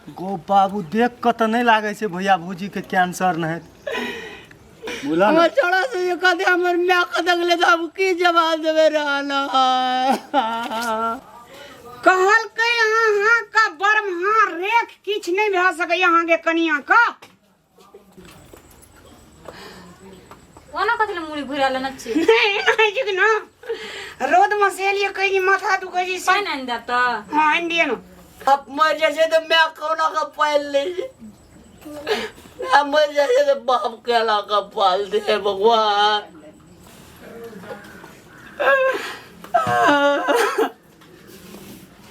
गो बाबू, देख कऽ तऽ नहि लागै छै भैया भौजीके कैंसर नहि बुझल ने? हमर छोड़ा से जे कहते हमर माय के देखले तऽ हम की जवाब देबै रहल। कहलकै अहाँ का बरमहा रेख किछु नहि भए सकैए अहाँके कनिया का। कोना कथी लए मुड़ी घुरा लेने छी? नहि नहि छै कि ना रौद में से एलियै, कहै माथा दुखै छै से। पानि आनि देब तऽ? हँ, आनि दिअ ने। अब मर जाइ छै तऽ माय कोना के पालि लै छै? माय मर जाइ छै तऽ बाप केना के पालतै? हे भगवान।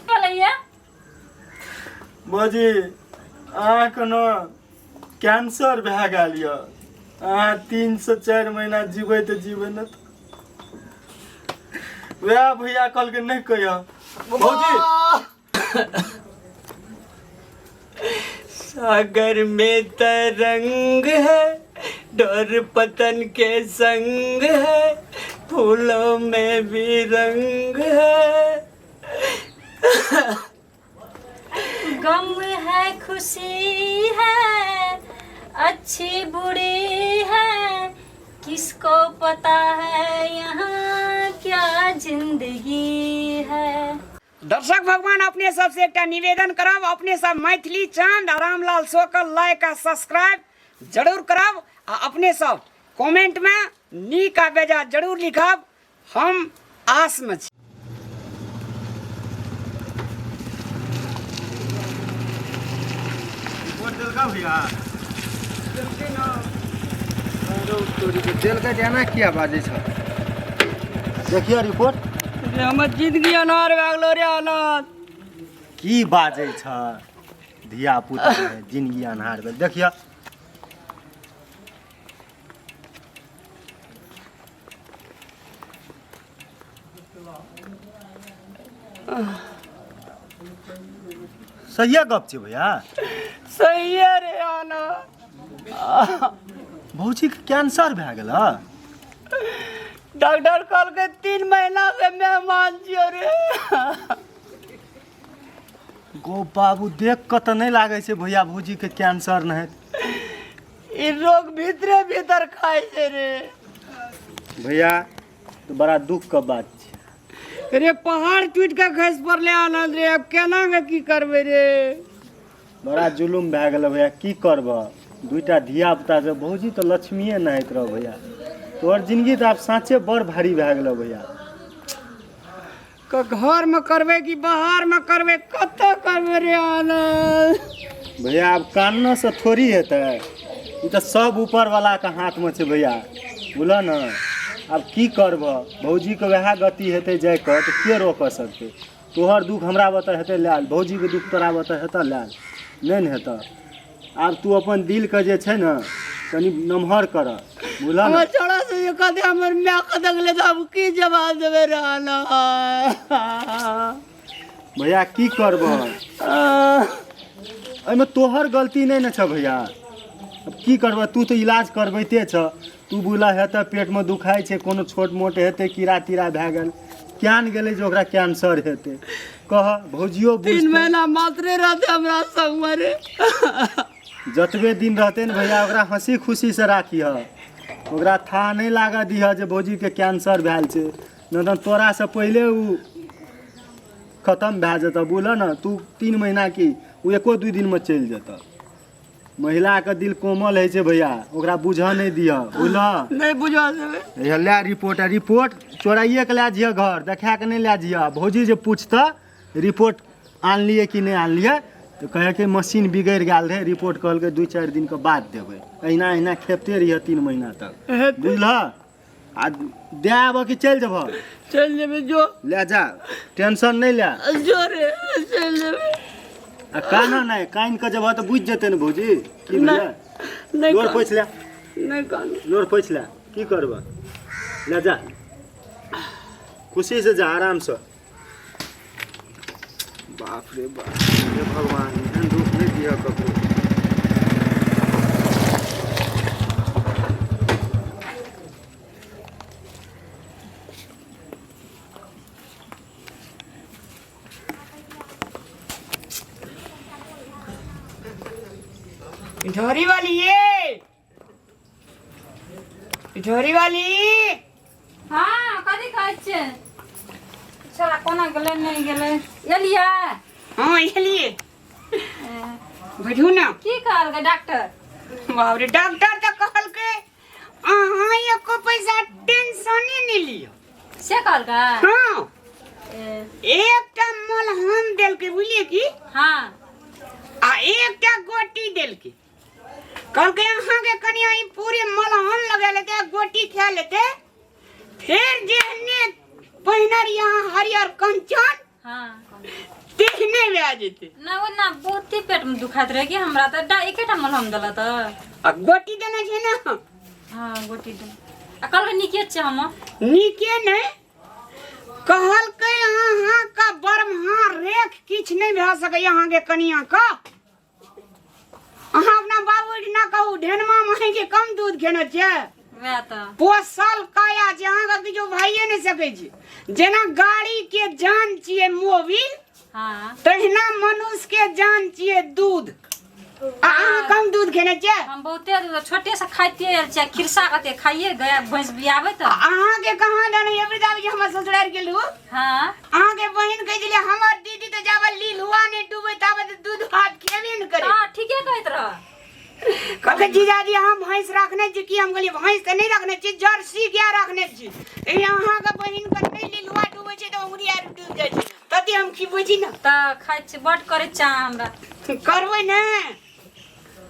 भेलैया? भौजी, अहाँके ने कैंसर भए गेल यऽ। अहाँ 3 से 4 महीना जीबै तऽ जीबै, ने तऽ वएह भैया कहलकै नहि कहियो भौजी। सागर में तरंग है, डोर पतन के संग है, फूलों में भी रंग है। गम है, खुशी है, अच्छी बुरी है, किसको पता है यहाँ क्या जिंदगी है। दर्शक भगवान, अपने सबसे एकटा निवेदन करब, अपने सब मैथिली चांद आ रामलाल शो के लाइक आ सब्सक्राइब जरूर करब आ अपने सब कमेंट में नीक आ बेजा जरूर लिखब। हम आस में छी। रिपोर्ट देलका भैया? देलकै जे एना किया बाजै छ? देखियो रिपोर्ट। रे, हमर जिंदगी अनार भए गेलो रे अनार। की बाजै छ धिया पुता, जिंदगी अन्हार भेल? देखियो। सहिए गप छै भैया? सही है रे आना। भौजीके कैंसर भए गेल? डॉक्टर कहलकै 3 महीना के मेहमान छियो रे। गो बाबू, देख कऽ तऽ नहि लागै छै भैया भौजीके कैंसर नहि। ई रोग भीतरे भीतर खाइ छै रे। भैया, तऽ बड़ा दुखके बात छै। रे, पहाड़ टूटि के खसि पड़ले आनंद रे। अब केना के की करबै रे? बड़ा जुलुम भए गेलै भैया। की करबह, दुइटा धिया पुता छै। भौजी तऽ लक्ष्मीए नहाइत रह। भैया, तोहर जिंदगी तऽ आब साँचे बड़ भारी भए गेलौ भैया। के घर में करबै कि बाहर में करबै? कतऽ करबै रे आनंद? भैया, आब कानने थोड़ी हेतै। ई तऽ सब ऊपरवलाके हाथमे छै भैया, बुझल ने? आब की करबह, भौजीके वएह गति हेतै जाइके तऽ के रोकऽ सकतै? तोहर दुख हमरा बता हेतै लायल? भौजीके दुख तोरा बता हेतऽ लायल? नहि ने हेतऽ। आब तू अपन दिलके जे छै ने कनि नमहर कर, बुझल ने? हमर छोड़ा से जे कहते हमर माय के देखले तऽ हम की जवाब देबै रे आनंद? भैया, की करबह, एहिमे तोहर गलती नहि ने छ भैया। अब की करबह, तू तऽ इलाज करबैते छ। तू बुला हेतै पेटमे दुखाइ छै, कोनो छोट मोट हेतै, कीड़ा तीड़ा भए गेल। क्यान गेलै जे ओकरा कैंसर हेतै? कह, भौजियो 3 बुझतै। महीना मात्रे रहते हमरा संग में रे। जतबे दिन रहतै ने भैया, ओकरा हँसी खुशीसँ राखिह। ओकरा था नहि लागऽ दिह जे भौजीके कैंसर भेल छै, नहि तऽ तोरासँ पहिले ओ खतम भए जेतऽ, बुझलऽ ने? तू 3 महीना की, ओ एको दू दिनमे चलि जेतऽ। महिलाके दिल कोमल होइ छै भैया, ओकरा बुझऽ नहि दिअ, बुझलऽ? नहि बुझा देबै। हे लए रिपोर्ट। आ रिपोर्ट चोराइए के लए जइह घर, देखा के नहि लए जइह। भौजी जे पूछतऽ रिपोर्ट आनलियै कि नहि आनलियै, तऽ कहै कि मशीन बिगड़ि गेल रहै, रिपोर्ट कहलकै 2-4 दिनके बाद देबै। अहिना अहिना खेपते रहिह 3 महीना तक, बुझलह? आ दए आबऽ कि चलि जेबह? चलि जेबै, जो। लए जा, टेंशन नहि ले। जो रे, चलि जेबै। आ काना नहि, कानि कऽ जेबह तऽ बुझि जेतै ने भौजी की भेलै। नहि। नोर पोछि ले। नहि कान। नोर पोछि ले। की करबह, ले जा, खुशी से जा, आरामसँ। बाप रे बाप, हे भगवान, एहन दुख नहि दिअ ककरो। पिठौरी वाली ये पिठौरी वाली। हँ, कथी कहै छियै? छोरा कोना गेलै, नहि गेलै? एलियै? हँ, एलियै। बैठू ने। की कहलकै डॉक्टर? बाप रे, डॉक्टर तऽ कहलकै अहाँ एको पैसा टेंशने नहि लिअ। से कहलकै? हँ। ए, एकटा मलहम देलकै, बुझलियै की? हँ। आ एकटा गोटी देलकै। कहलकै अहाँके कनिया ई पूरे मलहम लगा लेतै आ गोटी खा लेतै, फेर जेहने पहिने रहियै अहाँ हरियर कंचन, हँ, तेहने भए जेतै। ना, ओ ना बहुते पेट में दुखाइत रहे कि हमरा तऽ एकेटा मलहम देला तऽ। आ गोटी देने छै ने। हँ, गोटी दे आ कहलकै नीके छै हम। नीके नहि कहलकै, अहाँके बरमहा रेख किछु नहि भए सकैए अहाँके कनियाके। अहाँ अपना बाबू ना कहू, ढेनमा माई के कम दूध खेने छियै? वएह तऽ। पोसल काया छै, अहाँके किछो भइए नहि सकै छै। जेना गाड़ी के जान छियै मोबिल, तहिना मनुष्य के जान छियै दूध। आ अहाँ कम दूध खेने छियै? हम बहुते दूध छोटे से खाइते आयल छियै। खिरसा कते खाइए गया भैंस बियाबै तऽ। अहाँके कहाँ जाने एबरी दाबी जे हमर ससुरारि गेलू, अहाँके बहिन कहै छलै हमर दीदी तऽ जाबे लीलुआ नहि डूबै ताबे तऽ दूध भात खेबे ने करे। हँ, ठीके कहैत रह। कहलकै जीजाजी अहाँ भैंस रखने छी की? हम कहलियै भैंस तऽ नहि रखने छी, जर्सी गाय रखने छी। लेकिन अहाँके बहिन के नहि लीलुआ डूबै छै तऽ उंगरी आर डूबि जाइ छै, तते हम खिबै छी ने। तऽ खाइ छी, बड करै चाह हमरा। करबै ने अहाँ।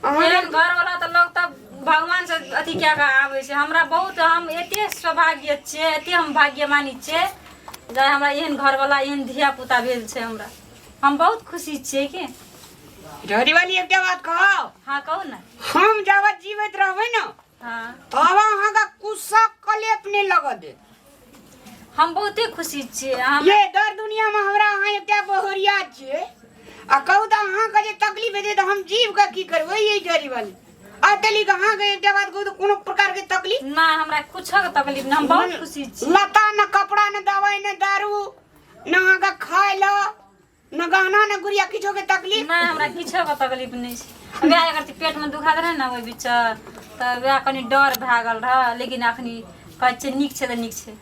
एहन घर वाला तऽ लोग तब भगवान से अथी कए कऽ आबै छै। हमरा बहुत, हम एते सौभाग्य छियै, एते हम भाग्यमानी छियै जे हमरा एहन घर वाला, एहन धिया पुता भेल छै हमरा। हम बहुत खुशी छियै कि। ढोरी वाली, एकटा बात कहब? हँ, कहू ने। हम जाबत जीवैत रहबै ने, तब अहाँके कुशक कलेप नहि लगऽ देत। हम बहुते खुशी छियै हम। ये दर दुनिया में हमरा अहाँ एकटा बहुरिया छियै। आ कहू तऽ अहाँके जे तकलीफ हेतै तऽ हम जीव के की करबै? ये ढोरी वाली अतली के अहाँके एकटा बात कहू तऽ कोनो प्रकार के तकलीफ? ना, हमरा कुछो के तकलीफ नहि, हम बहुत खुशी छी। लता न कपड़ा न दवाई न दारू न अहाँके खाय लए न गहना न गुड़िया, किछो के तकलीफ? नहि, हमरा किछो के तकलीफ नहि छै। वएह अगर पेट में दुखाइत रहे ने ओहि बीच, तऽ वएह कनि डर भए गेल रहए, लेकिन अखनी कहै छियै नीक छै तऽ नीक छै।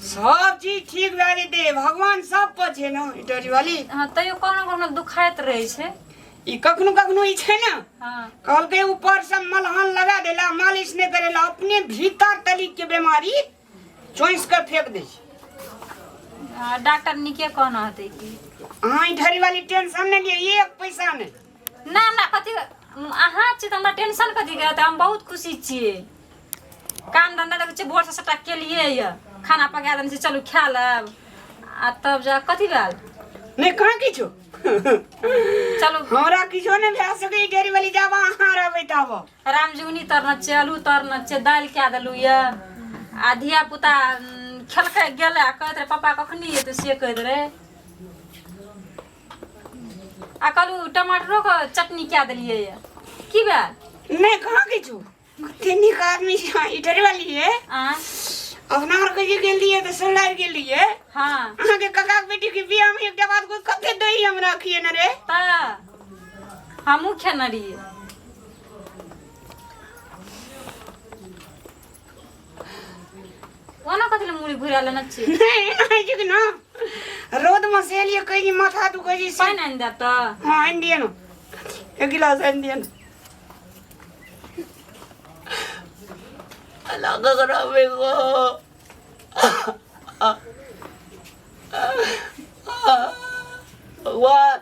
सब चीज ठीक भए जेतै, भगवान सब पर छै ने इटरी वाली। हँ, तैयो कखनो कखनो दुखाइत रहै छै। ई कखनो कखनो ई छै ने। कहलकै ऊपर से मलहन लगा देला, मालिश नहि करेला, अपने भीतर तलिक के बीमारी चोइस के फेंक दै छै। हँ, डॉक्टर नीके कहना हेतै की। अहाँ इटरी वाली टेंशन नहि लिअ, एक पैसा नहि। ना, हमरा कथी, अहाँ छी तऽ हमरा टेंशन कथी के हेतै? हम बहुत खुशी छियै। काम धंधा देखै छियै, भोरसँ सबटा केलियै यऽ, खाना पका देने छी, चलू खा लेब आ तब जा कथी भेल? नहि, कहाँ किछो। चलू। हमरा किछो नहि भए सकै इटरी वाली, जाब अहाँ रहबै ताब। रामजुगनी तरने छियै, आलू तरने छियै, दालि कए देलहुँ यऽ आ धिया पुता खेलकै गेलै आ कहैत रहै पापा कखनी एतै, से कहैत रहै। आ कहलहुँ टमाटरोके चटनी कए देलियै यऽ, की भेल? नहि, कहाँ किछो। कते नीक आदमी छै अहाँ इटरी वाली है। आँय? अपना आरके जे गेल रहियै तऽ सोनार गेल रहियै, अहाँके काकाके बेटीके बियाहमे, एकटा बात कहू, कते दही हमरा खिएने रे। तऽ हमहूँ खेने रहियै। ओना कथी लए मुड़ी घुरा लेने छी? नहि, एना होइ छै कि ना रौदमे से एलियै, कहै छी माथा दुखै छै से। पानि आनि देब तऽ? हँ, आनि दिअ ने, एक गिलास आनि दिअ ने। ककरा भगवान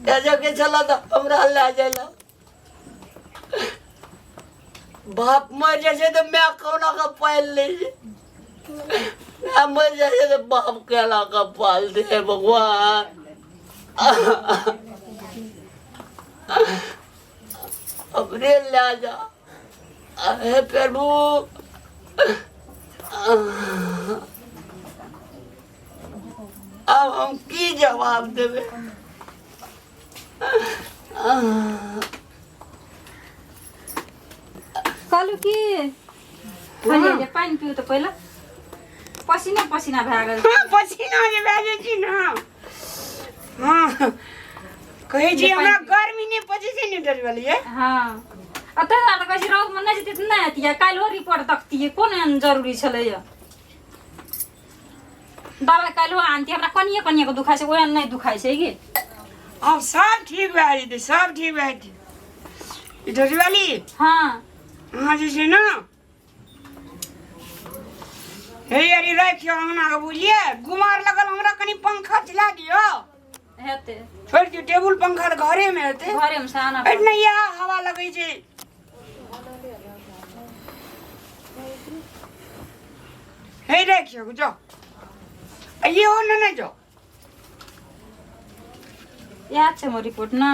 के छल तऽ हमरा लए जाय ला। बाप मरि जाइ छै तऽ माय कोना कऽ पालि लै छै, माय मरि जाइ छै तऽ बाप केना कऽ पालतै? हे भगवान, अपने लए जा। हे प्रभु, आब हम की जवाब देबै? कहलहुँ की कहलियै जे पानि पीउ तऽ पहिले पसीना पसीना भए गेल। हँ, पसीना जे भए जाइ छै ने। हँ, कहै छी जे हमरा पानि पी- गर्मी नहि पचै छै ने डरवलियै। हँ, आ ताहि दुआरे कहै छी रौदमे नहि जेतै तऽ नहि हेतियै। काल्हिओ रिपोर्ट देखतियै, कोन एहन जरूरी छलैया? दबाइ काल्हिओ आनतियै। हमरा कनिए कनिए के दुखाइ छै, ओहन नहि दुखाइ छै कि। आब सब ठीक भए जेतै, सब ठीक भए जेतै। ई डरवली। हँ। अहाँ जे छै ने हे यार, ई राखियौ अङ्गना के, बुझलियै? गुमार लगल हमरा, कनि पंखा चला दियौ। हेतै। छोड़ि दियौ टेबुल पंखा, तऽ घरेमे हेतै। घरेमे से आना। एहि नहि इएह हवा लगै छै। हे राखियौ, जाउ, आ इहो नेने जाउ। इएह छै हमर रिपोर्ट ने।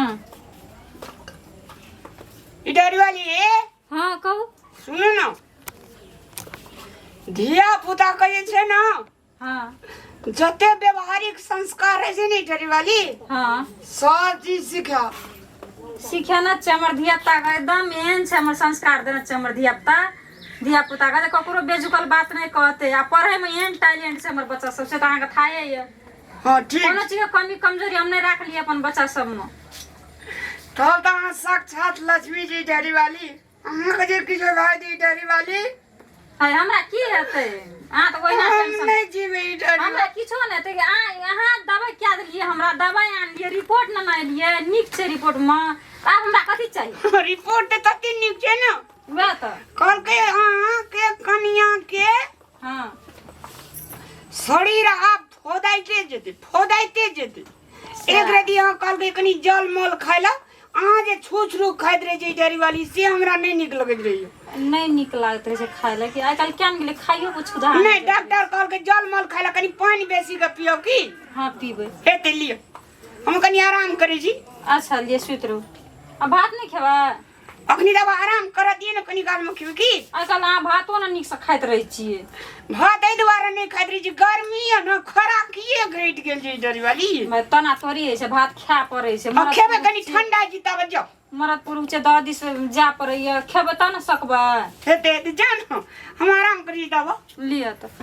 ई डरवाली। हँ, कहू। सुनू ने, धिया पुता के जे छै ने, जते व्यवहारिक संस्कार रहै छै ने इटरी वाली, सब चीज सिखा। सिखेने छै हमर धिया पुता के, एकदम एहन छै हमर संस्कार देने छै हमर धिया पुता। धिया पुता के जे ककरो बेजुकल बात नहि कहते, आ पढ़े में एहन टैलेंट छै हमर बच्चा सब, से तऽ अहाँके थाहे यऽ। हँ, ठीक। कोनो चीज के कमी कमजोरी हम नहि राखलियै अपन बच्चा सबमे। तब तऽ अहाँ साक्षात लक्ष्मी जी इटरी वाली। अहाँके जे किछो भए जे इटरी वाली, है, हमरा की हेतै? अहाँ तऽ ओहिना हम टेंशन नहि जीबै इटरी। हमरा किछो नहि हेतै। अहाँ दबाइ क्या देलियै हमरा? दबाइ आनलियै, रिपोर्ट ने एलियै, नीक छै रिपोर्टमे, तऽ आब हमरा कथी चाही? रिपोर्ट तऽ तते नीक छै ने। वएह तऽ। कहलकै अहाँके कनिया के शरीर आब फोदाइते जेतै, फोदाइते जेतै। एक रति अहाँ कहलकै कनि जल मल खाय ला, अहाँ जे छू छू खाइत रहै छै इटहरी वाली, से हमरा नहि नीक लगैत रहैए। नहि नीक लागैत रहै छै खाय लए कि आइ काल्हि क्या ने गेलै, खाइयो के छुधा। नहि, डॉक्टर कहलकै जल मल खाय ला, कनि पानि बेसी के पियब की? हँ, पीबै। हेतै, लिअ, हम कनि आराम करै छी। अच्छा, लिए, सुति रहू। आ भात नहि खेबै? अखनी दवा आराम करऽ दिअ ने, कनि कालमे खेबै की। आइ काल्हि अहाँ भातो ने नीकसँ खाइत रहै छियै। भात एहि दुआरे नहि खाइत रहै छी, गर्मी यऽ ने, खोराकिए घटि गेल छै इटहरी वाली। भाय, तना थोड़ी होइ छै, भात खाय पड़ै छै। आ मरद खेबै पुरुष कनि छियै। ठंडा छी तब जाउ। मरद पुरुष छै, दह दिस जाय पड़ैया, खेबै तब ने सकबै। हेतै हेतै, जा ने, हम आराम करी तब। लिअ तऽ।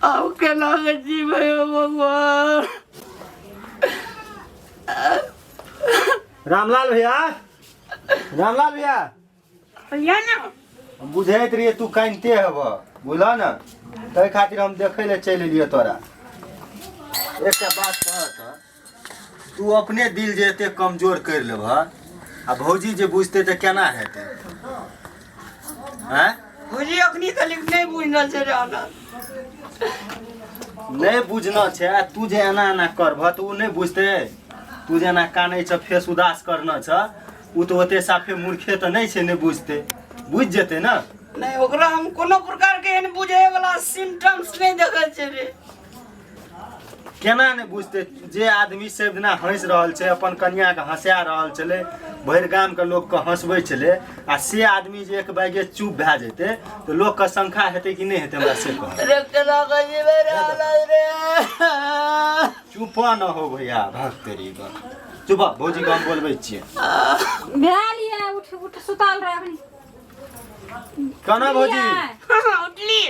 आब केना के जीबै हो भगवान? रामलाल भैया, रामलाल भैया। भैया ने। हम बुझैत रहियै तू कानिते हेब, बुझलह ने? ताहि खातिर हम देखै लए चलि एलियै तोरा। एकटा बात कह तऽ, तू अपने दिल जे एते कमजोर करि लेबह आ भौजी जे बुझतै तऽ केना हेतै, आँय? भौजी अखनी तक नहि बुझल छै रे आनंद। नहि बुझना छै आ तू जे एना एना करबह तऽ ओ नहि बुझतै? तू जे एना कानै छ, फेस उदास करना छ, ओ तऽ ओते साफे मूर्खे तऽ नहि छै, नहि बुझतै? बुझि जेतै ने। नहि, ओकरा हम कोनो प्रकार के एहन बुझे वाला सिम्टम्स नहि देखै छियै रे। केना नहि बुझतै? जे आदमी सब दिना हँसि रहल छै, अपन कनियाके हँसा रहल छलै, भरि गामके लोकके हँसबै छलै, आ से आदमी जे एक बैगे चुप भए जेतै तऽ लोकके शंका हेतै कि नहि हेतै, हमरा से कह। रे केना के जीबै रे आनंद रे? चुप न हो भैया, भाग तेरी ग, चुप। भौजी के हम बोलबै छियै। भेल ये, उठ उठ, सुतल रहे अखनी। केना भौजी? हाँ, उठली।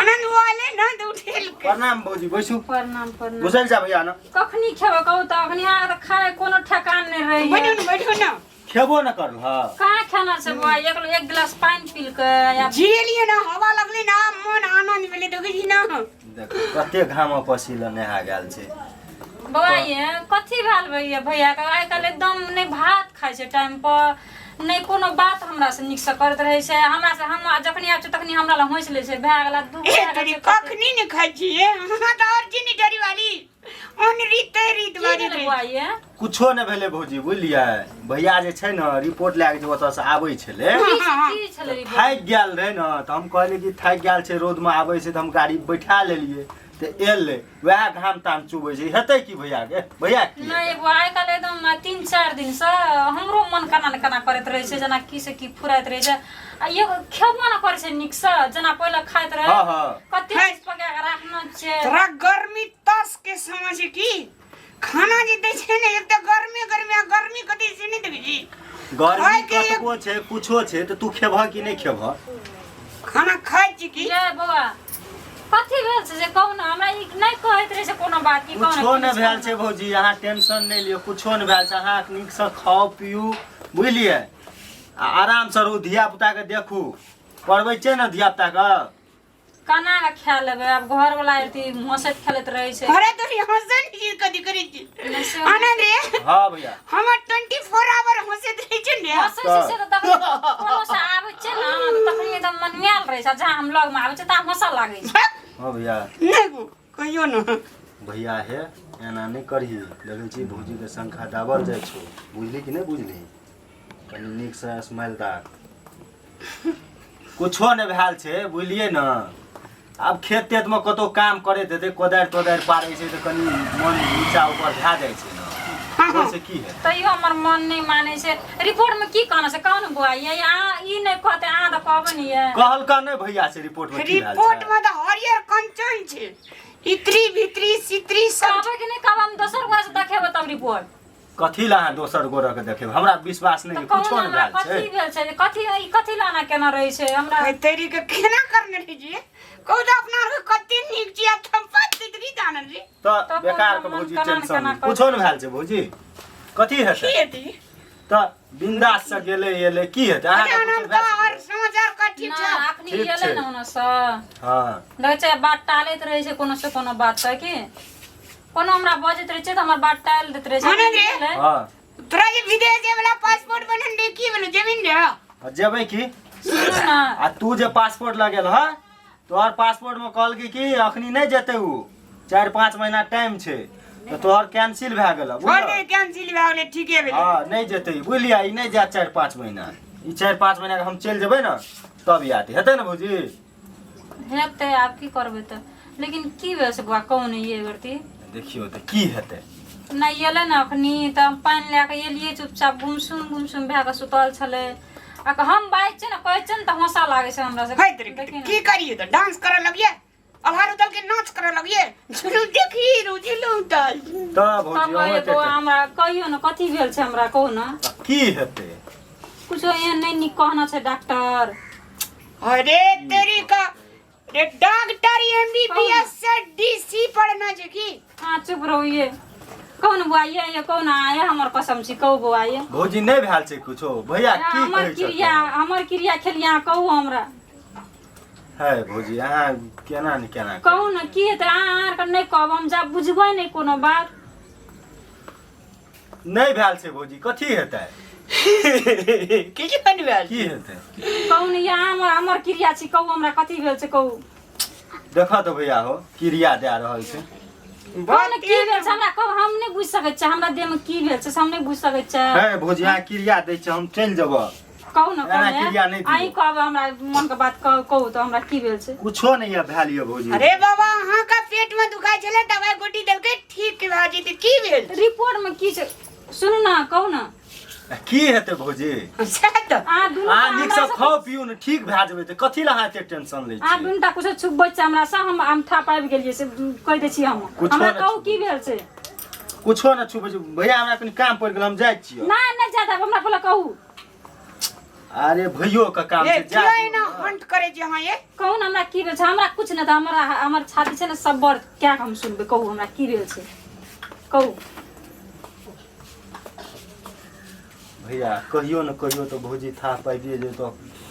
आनंद वाले ना तऽ उठेल। प्रणाम भौजी, बैसू। प्रणाम, प्रणाम। घुसल जा भैया ने। कखनी खेबै कहू तऽ? अखनी अहाँ तऽ खाय कोनो ठेकान नहि बैठू रहैया। ने, बैठू ने। खेबो न करल हँ? कहाँ खाना छै बौआ? एक एक गिलास पानि पीलकै या जिरेलियै ना, हवा लगलै ना, मन आनंद भेलै, देखै छी ना। देख, कते घाम पसीना नहा गेल छै। बौआ ये, कथी भेल भैया? भैया के आइ काल्हि एकदम नहि भात खाइ छै टाइम पर, नहि कोनो बात हमरा से नीकसँ करैत रहै छै हमरा से। हम जखनी आबै छै तखनी हमरा लग हँसि लै छै। भए गेला दू ए भए गेल तोरी छै कते। कखनी ने खाइ छियै अहाँ तऽ आओर चीनी डरी वाली ओन रीते रीत की बाजैत भेलै रहै। बौआ ये? कुछो नहि भेलै भौजी, बुझलियै? भैया जे छै ने, रिपोर्ट लए कऽ जे ओतऽसँ आबै छलै, की की छलै रिपोर्ट? थाकि गेल रहै ने, तऽ हम कहलियै कि थाकि गेल छै, रौदमे आबै छै, तऽ हम गाड़ी बैठा लेलियै। तऽ एलै वएह घाम ताम चुबै छै हेतै की भैया के भैया की नहि एगो आइ काल्हि एकदम 3-4 दिनसँ हमरो मन केना ने केना करैत रहै छै जेना की से की फुराइत रहै छै आ एगो खेबो ने करै छै नीकसँ जेना पहिले खाइत रहै हँ हँ कते चीज पका कऽ राखने छै तोरा गर्मी तस के समझ की खाना जे दै छै ने एक तऽ गर्मी गर्मी आ गर्मी कथी से नहि देखै छी गर्मी खायके एक- कतबो छै कुछो छै तऽ तू खेबह कि नहि खेबह खाना खाइ छी की ये बौआ कथी भेल छै जे कहू ने हमरा ई नहि कहैत रहै छै कोनो बात की कहू ने कुछो नहि की भेल छै भौजी अहाँ टेंशन नहि लिअ कुछो नहि भेल छै अहाँ नीकसँ खाउ पीउ बुझलियै आ आरामसँ रहू धिया पुताके देखू पढ़बै छियै ने धिया पुताके केना कऽ खा लेबै आब घरवला अथी हँसैत खेलैत रहै छै अरे तोरी हंसन चीज कथी करै छी नहि से आनंद रे हँ भैया हमर 24 आवर हंसैत रहै छै ने हँसै छै से तऽ तखन कोनो से आबै छै ने तऽ तखन एकदम मनमायल रहै छै आ जहाँ हम लगमे आबै छै तहाँ हँसऽ लागै छै हँ भैया नहि गो कहियो ने भैया हे एना नहि करही देखै छी भौजीके शंखा दाबल जाइ छौ बुझली कि नहि बुझली कनि नीकसँ स्माइल दाग कुछो नहि भेल छै बुझलियै ने आब खेत तेतमे कतहु काम करैत हेतै कोदारि तोदारि पारै छै तऽ कनि मन नीचा ऊपर भए जाइ छै ने ओहिसँ की हेतै तैयो हमर मन नहि मानै छै रिपोर्टमे की कहना छै कहू ने बौआ ये अहाँ ई नहि कहतै अहाँ तऽ कहबै ने ये कहलका नहि भैया से रिपोर्टमे की भेल रिपोर्ट छै में तऽ हरियर कंचन छै इत्री भित्री सित्री सब कहबै कि नहि कहबै हम दोसर गोरा से देखेबै तब रिपोर्ट कथी लए अहाँ दोसर गोरे के देखेब हमरा विश्वास नहि तऽ छै कहू कुछो ने नहि हमरा भेल छै कथी भेल छै कथी ई कथी लाना केना रहै छै हमरा हे तेरी के केना करने रही जी कहू तऽ अपना आरके कते नीक छी आ थप्पा तितरी जानल जी तऽ तब बेकार के मन भौजी केना ने टेंशन केना नहि कुछो नहि भेल छै भौजी कथी की हेतै हेती तऽ बिंदास से गेलै एलै की हेतै अच्छा अहाँके आनंद कुछो भेल तऽ छै? और समाचार का ठीक ना छै अखनी ठीक एलै छै। ने ओनसँ हँ देखै छै बात टालैत रहै छै कोनो से कोनो बात के की कोनो हमरा बजैत रहै छै तऽ हमर बात टालि दैत रहै छै आनंद रे। एलै। हँ तोरा जे विदेश जाय वाला पासपोर्ट बनल रहे की भेलो जमीन रे आ जेबै की सुनू ने आ तू जे पासपोर्ट लगेल ह तोहर पासपोर्ट में कहलकै कि अखनी नहि जेतै उ 4-5 महीना टाइम छै तऽ तोहर कैंसिल भए गेल छोड़ दे कैंसिल भए गेलै ठीके भेलै हँ नहि जेतै बुझलियै ई नहि जायत 4-5 महीना ई 4-5 महीना के हम चलि जेबै ने तब आयत हेतै ने भौजी हेतै आब की करबै तऽ लेकिन की भेल से बौआ कहू ने ये बेरती देखियौ तऽ की हेतै नहि एलै ने अखनी तऽ हम पानि लए कऽ एलियै चुपचाप गुमसुम गुमसुम भए कऽ सुतल छलै आ हम बाजै छियै ने कहै छियै ने तऽ हँसऽ लागै छै हमरा से होइत रे देखी ने की करिए तऽ डांस करऽ लगिए अल्हार उतल के नाच करऽ लगिए झुलू देखी रू झुलू उतल तऽ भौजी तब अहूँ ये एते बौआ हमरा कहियौ ने कथी भेल छै हमरा कहू ने की हेतै कुछो एहन नहि नीक कहना छै डॉक्टर अरे तेरी का रे डॉक्टर एमबीबीएस से डीसी पढ़ना छै की हाँ चुप रहू ये कहू ने बौआ ये ये कहू ने आये हमर कसम छी कहू बौआ ये भौजी नहि भेल छै कुछो भैया की हमर कहै क्रिया छथिन हमर क्रिया खेलिया कहू हमरा है भौजी अहाँ केना ने केना कहू ने की हेतै अहाँ आरके नहि कहब हम जा बुझबै नहि कोनो बात नहि भेल छै भौजी कथी हेतै किछु नहि भेल की हेतै कहू ने ये हमर हमर क्रिया छी कहू हमरा कथी भेल छै कहू देखऽ तऽ भैया हो क्रिया दए रहल छै कहू ने की भेल छै हमरा कहू हम नहि बुझि सकै छियै हमरा देहमे की भेल छै से हम नहि बुझि सकै छियै हे भौजी अहाँ क्रिया दै छै हम चलि जेबऽ कहू ने एना कहू ने क्रिया नहि दियौ। अहीं कहब हमरा मनके बात कहू कहू तऽ हमरा की भेल छै कुछो नहि यऽ भेल यऽ भौजी अरे बाबा अहाँ का पेट में दुखाइ छलै दवाई गोटी देलकै ठीक भए जेतै की भेल रिपोर्टमे की छै सुनू ने कहू ने की हेतै भौजी सएह तऽ अहाँ दुनू अहाँ नीकसँ हमरा खाउ पियू ने ठीक भए जेबै तऽ कथी लए अहाँ एते टेंशन लै अहाँ छियै दुनू टा कुछो छुपबै छै हमरा से हम हम था पाबि गेलियै से कहि दै छी हम कुछो हमरा नहि कहू की भेल छै कुछो नहि छुपै छै भैया हमरा कनि काम पड़ि गेल हम जाइ छियै नहि नहि जादा हमरा पहिले कहू अरे भैयो के काम ए छै जा किया दियौ एना ने। हंट करे जे अहाँ ये कहू ने हमरा की भेल छै हमरा कुछ नहि तऽ हमरा हमर छाती छै ने सब बड़ क्या हम सुनबै कहू हमरा की भेल छै कहू भैया कहियो ने कहियो तऽ भौजी था पाबिए जेतौ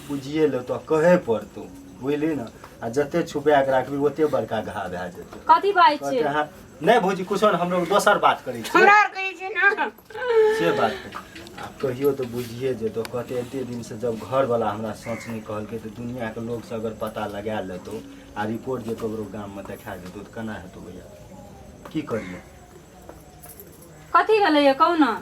बुझिए लेतौ कहे पड़तौ बुझली ने आ जते छुपा के राखबी ओते बड़का घा भए जेतौ कथी बात कहते छै अहाँ नहि भौजी कुछो ने हमरो दोसर बात करै छियै हमरा आर कहै छै ने से बात नहि। आ कहियो तऽ बुझिए जेतौ कहते एते दिनसँ जब घरवला हमरा सच नहि कहलकै तऽ दुनिआँके लोकसँ अगर पता लगा लेतौ आ रिपोर्ट जे ककरो गाममे देखा जेतौ तऽ केना हेतौ भैया की करियै कथी भेलै ये कहू ने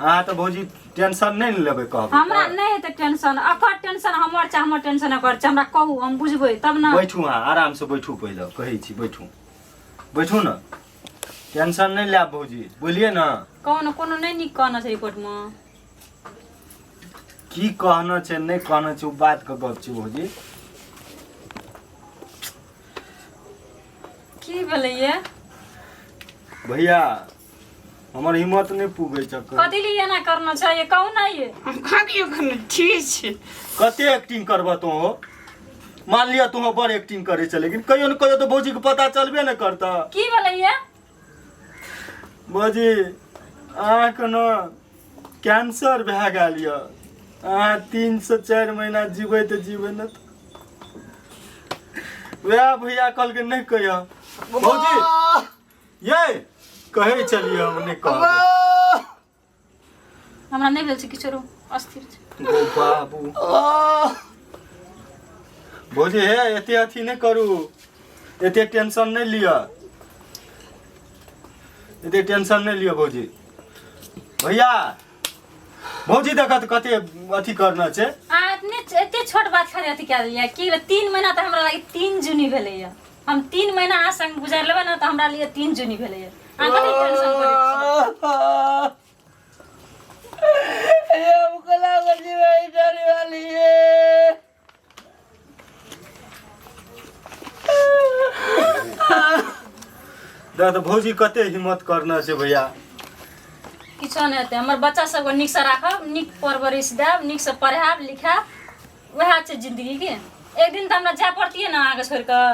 अहाँ तऽ भौजी टेंशन नहि ने लेबै कहबै हमरा नहि हेतै टेंशन अकर टेंशन हमर छै हमर टेंशन अकर छै हमरा कहू हम बुझबै तब ने बैठू अहाँ आरामसँ बैठू पहिले कहै छी बैठू बैठू ने टेंशन नहि लेब भौजी बोलिए ने कहू ने कोनो नहि नीक कहना छै रिपोर्टमे की कहना छै नहि कहना छै ओ बातके गप छै भौजी की भेलै ये भैया हमर हिम्मत नहि पुगै छै कथी लिए एना करना छै ये कहू ना ये हम कहाँ कियो करने ठीक छै कते एक्टिंग करबह तू हो मान लिअ तू बड़ एक्टिंग करै छ लेकिन कहियो ने कहियो तऽ भौजीके पता चलबे ने करतह की भेलै ये भौजी अहाँके ने कैंसर भए गेल यऽ अहाँ 3 से 4 महीना जीबै तऽ जीबै ने तऽ वएह भैया कहलकै नहि कहियो भौजी ये कहै छलियै हम नहि कहबै हमरा नहि भेल छै किछो रो अस्थिर छै गो बाबू भौजी हे एते अथी नहि करू एते टेंशन नहि लिअ एते टेंशन नहि लिअ भौजी भैया भौजी देखत कते अथी करना छै आ एतने एते छोट बात खाली अथी कए देलियै की 3 महीना तऽ हमरा लागि 3 जुनी भेलैया हम 3 महीना अहाँ संग गुजारि लेबै ने तऽ हमरा लिए 3 जुनी भेलैया अहाँ कथी टेंशन करै छी ये हमको लागल जीवे डरे वाली है देख तऽ भौजी कते हिम्मत करना छै भैया किछो नहि हेतै हमर बच्चा सबके नीकसँ राखब नीक परवरिश देब नीकसँ पढ़ायब लिखायब उएह छै जिन्दगीके एक दिन तऽ हमरा जाय पड़तियै ने अहाँके छोड़ि कऽ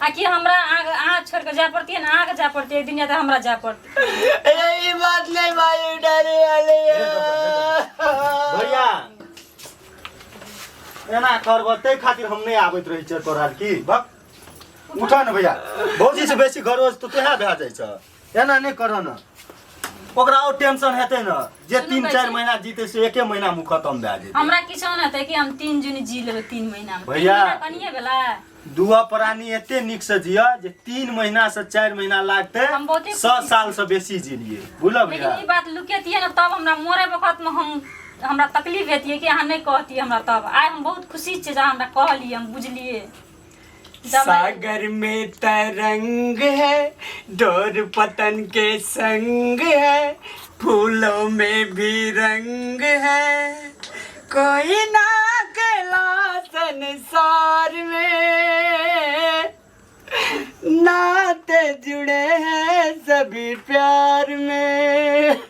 आ कि हमरा अहाँके अहाँ छोड़ि कऽ जाय पड़तियै ने अहाँके जाय पड़तियै एक दिन या तऽ हमरा जाय पड़तै ये बात नहीं भाई डरे वाली है भैया एना करब ताहि खातिर हम नहि आबैत रहै छियै तोरा की बक उठा ने भैया भौजी से बेसी गरज तऽ तोहे भए जाइ छ एना नहि कर ने ओकरा और टेंशन हेतै ने जे सुनू तीन कहै चारि छी। महीना जीते से एके महीना मे खतम भए जेतै हमरा किछो नहि हेतै कि हम 3 जुनी जी लेबै 3 महीनामे 3 भैया। महीना कनिए भेलै दुआ प्राणी एते नीक से जिय जे 3 महीना से 4 महीना लागतै हम बहुते 100 खुशी साल से बेसी जिलिए बुझल लेकिन भैया ई बात लुकेतियै ने तब हमरा मरे वक्त में हम हमरा तकलीफ हेतियै कि अहाँ नहि कहतियै हमरा तब आइ हम बहुत खुशी छियै जे अहाँ हमरा कहलियै हम बुझलियै जब सागर में तरंग है डोर पतन के संग है फूलों में भी रंग है कोई ना अकेला संसार में नाते जुड़े हैं सभी प्यार में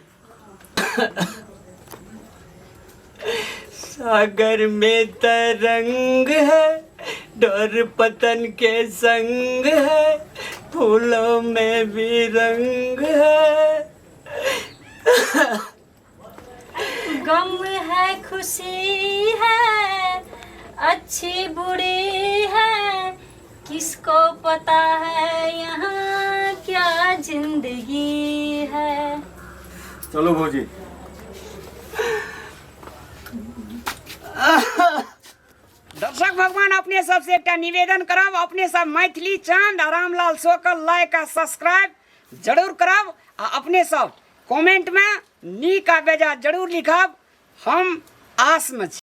सागर में तरंग है डोर पतन के संग है फूलों में भी रंग है गम है खुशी है अच्छी बुरी है किसको पता है यहाँ क्या जिंदगी है चलू भौजी दर्शक भगवान अपने सबसे एकटा निवेदन करब अपने सब मैथिली चांद आ रामलाल शो के लाइक आ सब्सक्राइब जरूर करब आ अपने सब कमेंट में नीक आ बेजा जरूर लिखब हम आस में छी।